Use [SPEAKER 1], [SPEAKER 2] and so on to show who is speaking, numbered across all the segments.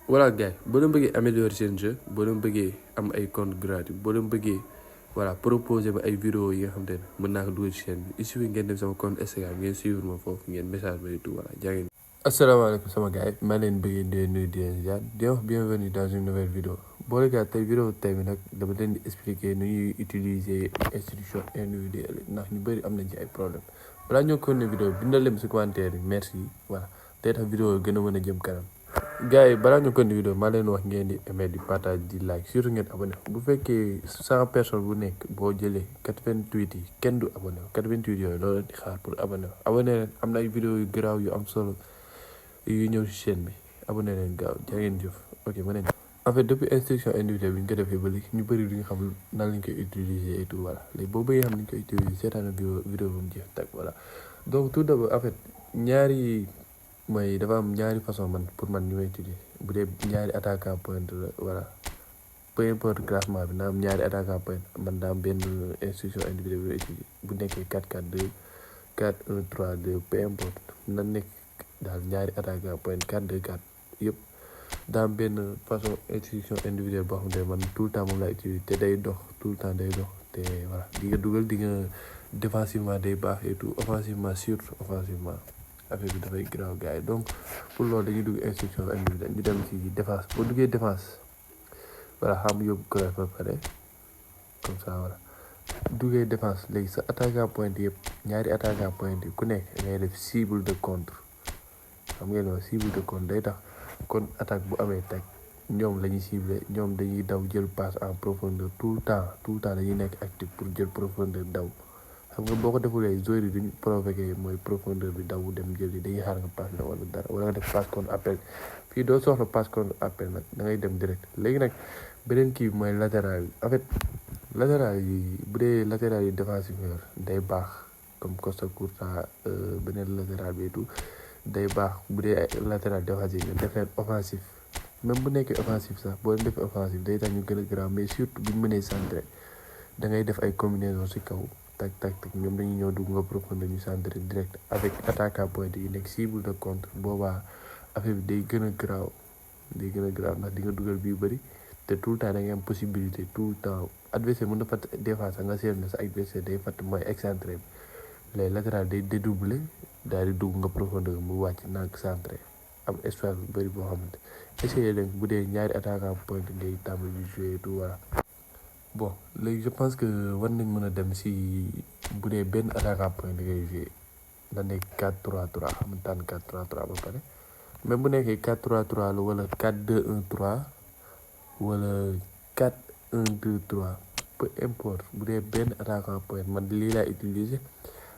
[SPEAKER 1] voilà gars yi boo leen bëggee améliorer seen jeu boo leen bëggee am ay compte gratuit boo leen bëggee voilà proposer ma ay vidéo yi nga xam te ne mën naa ko dugal ci chaîne bi il suffit ngeen dem sama compte Instagram ngeen suivre ma foofu ngeen message ma et tout voilà jaa ngeen. asalaamaaleykum sama gars yi maa leen bëggee di nuyu di leen ziar di wax bienvenue dans une nouvelle vidéo boole gars tey vidéo tey bi nag dama leen di expliquer nu ñuy utiliser instruction individuelle ndax ñu bëri am nañ ci ay problème balaa ñoo continuer vidéo bindal leen si commentaire yi merci voilà tey tax vidéo gën a mën a jëm kanam. gars yi balaa ñu continuer vidéo maa leen wax ngeen di aimer di partage di like surtout ngeen abonné bu fekkee 100 personnes bu nekk boo jëlee 88 yi kenn du abonné 88 yooyu loolu leen di xaar pour abonné leen am na ay vidéo yu garaaw yu am solo yu ñëw si chaîne bi abonné leen gaaw jaa ngeen jëf ok ma neen en fait depuis instruction individuelle bi ñu ko defee ba léegi ñu bëri duñu xam nan lañ koy utiliser et tout voilà léegi boo bëggee xam ni ñu koy utiliser seetaan vidéo bu mu jeex tag voilà donc tout d'abord en fait ñaari mooy dafa am ñaari façon man pour man ñu may utiliser bu dee ñaari attaquant point la voilà peu importe classement bi naa am ñaari attaquant point man daa am benn instruction individuelle bi utiliser bu nekkee 4-4-2 4-1-3-2 peu importe na nekk daal ñaari attaquant point 4-2-4 yëpp daa am benn façon instruction individuelle boo xam ne man tout le temps moom laa utiliser te day dox tout le temps day dox te voilà di nga dugal di nga défensivement day baax et tout offensivement surtout offensivement affaire bi dafay grave gars yi donc pour loolu dañuy dugg instruction individuelle ñu dem ci défense boo duggee défense voilà xam yóbbu ko ba pare comme ça voilà duggee défense léegi sa attaquant point yëpp ñaari attaquant point yi ku nekk ngay def cible de contre xam ngeen loolu cible de contre day tax kon attaque bu amee teg ñoom la ñuy ciblé ñoom dañuy daw jël passe en profondeur tout le temps dañuy nekk actif pour jël profondeur daw xam nga boo ko defulee joueurs yi duñ provoqué mooy profondeur bi daw dem jël yi dañuy xaar nga passe la wala dara wala nga def passe contre appel fii doo soxla passe contre appel nag da ngay dem direct léegi nag beneen kii bi mooy latéral yi en fait latéral yi bu dee latéral yi défenseur day baax comme Costa Curta beneen latéral bi et tout day baax bu dee ay latéral défensif nga def leen offensif même bu nekkee offensif sax boo leen defee offensif day tax ñu gën a grave mais surtout bu ñu mënee centré da ngay def ay combinaison si kaw tak ñoom dañuy ñëw dugg nga profondeur ñu centré direct avec attaquant point yi nekk cible de contre boobaa affaire bi day gën a grave ndax di nga dugal bii bëri te tout le temps da ngay am possibilité tout le temps adversaire mën na fatt des fois sax nga seetlu ne sa adversaire day fatt mooy excentré bi les latéral day dédoubler daal di dugg nga profondeur mu wàcc nànk centré am espace bu bëri boo xamante essayé leen bu dee ñaari attaquant point ngay tàmbali di jouer tout voilà. bon léegi je pense que war nañ mën a dem si bu dee benn attaquant point ngay jouer na nekk 4-3-3 xam nga tànn 4-3-3 ba pare même bu nekkee 4-3-3 la wala 4-2-1-3 wala 4-1-2-3 peu importe bu dee benn attaquant point man lii laay utiliser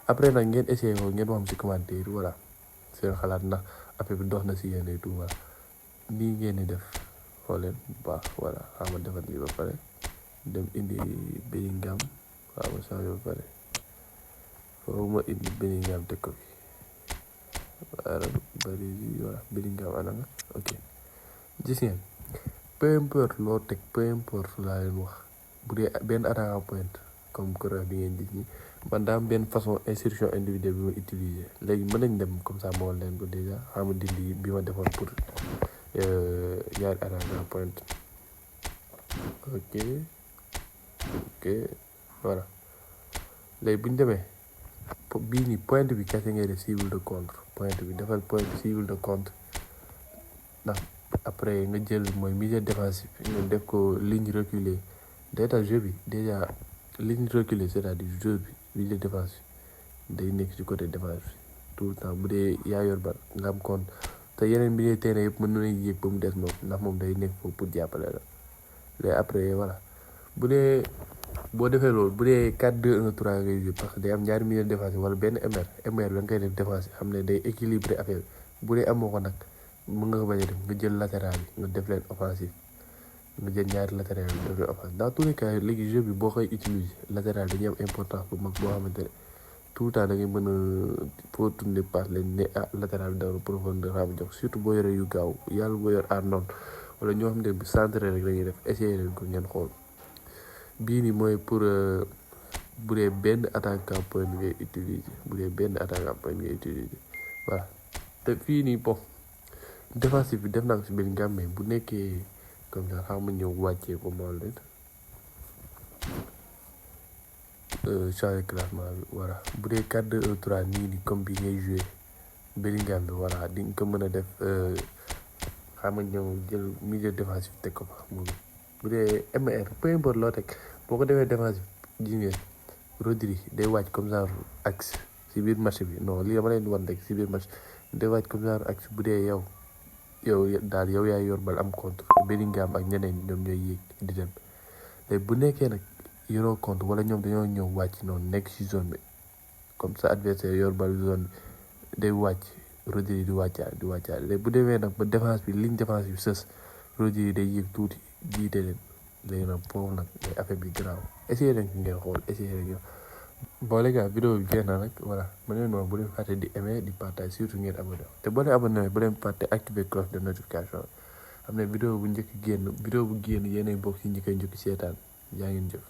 [SPEAKER 1] après nag ngeen essayé ko ngeen wax si commentaire yi voilà seen xalaat ndax affaire bi dox na si yéen et tout voilà nii ngeen di def xool leen bu baax voilà xam nga defal lii ba pare dem indi Bellingham waaw ma changé ba pare foofu ma indi Bellingham teg ko fi waaw bari voilà Bellingham ana nga ok gis ngeen peu importe loo teg peu importe laa leen wax bu dee benn attaquant point comme kuréel bi ngeen gis nii man daa am benn façon instruction individuelle bi ma utiliser léegi mën nañ dem comme ça moo leen ko déjà xam nga dindi bi ma defoon pour ñaari attaquant point ok voilà léegi bu ñu demee bii nii point bi kese ngay def cible de contre point bi defal point cible de contre ndax après nga jël mooy milieu défensif nga def ko ligne reculée day tax jeu bi déjà ligne reculée c'est-à-dire jeu bi milieu défensif day nekk ci côté défense bi tout le temps bu dee yaa yor bal nga am compte te yeneen milieu terrain yëpp mën nañu yéeg ba mu des moom ndax moom day nekk foofu pour jàppale la léegi après voilà bu dee boo defee loolu bu dee 4-2-1-3 ngay jouer parce que day am ñaari milieu défensif wala benn MR da nga koy def défensif xam ne day équilibré affaire bu dee amoo ko nag mën nga ko bañ a def nga jël latéral yi nga def leen offensif nga jël ñaari latéral yi def leen offensif dans tous les cas léegi jeu bi boo koy utiliser latéral dañuy am importance bu mag boo xamante ne tout le temps da ngay mën a foo tourner passe leen ne latéral bi daw na profondeur xam jox surtout boo yoree yu gaaw yàlla boo yor noonu wala ñoo xam ne bu centré rek lañuy def essayer leen ko ngeen xool bii nii mooy pour bu dee benn attaquant point ngay utiliser voilà te fii nii bon défensif bi def naa ko si Bellingham mais bu nekkee comme ça xam nga ñëw wàccee ko mool leen changer classement bi voilà bu dee 4-2-1-3 nii comme bi ngay joué Bellingham bi voilà di nga ko mën a def xam nga ñëw jël milieu défensif teg ko fa moom bu dee MR peu importe loo teg boo ko defee défensif gis ngeen Rodri day wàcc comme genre axe si biir match bi non lii dama leen di wan rek si biir match day wàcc comme genre axe bu dee yow daal yow yaay yor bal am contre Bellingham ak ñeneen ñoom ñooy yéeg di dem léegi bu nekkee nag yoroo compte wala ñoom dañoo ñëw wàcc noonu nekk si zone bi comme ça adversaire yor bal zone bi day wàcc Rodri di wàccaat léegi bu demee nag ba défense bi ligne défense bi sës Rodri day yéeg tuuti jiite leen léegi nag foofu nag day affaire bi garaaw essayé nañ ngeen xool essayé nañ bon les gars vidéo bi jeex na nag voilà ma leen wax bu leen fàtte di aimer di partage surtout ngeen abonné te boo leen abonné bu leen fàtte activer cloche de notification xam ne vidéo bu génn yéenay bokk si ñi koy njëkk seetaan yaa ngeen jëf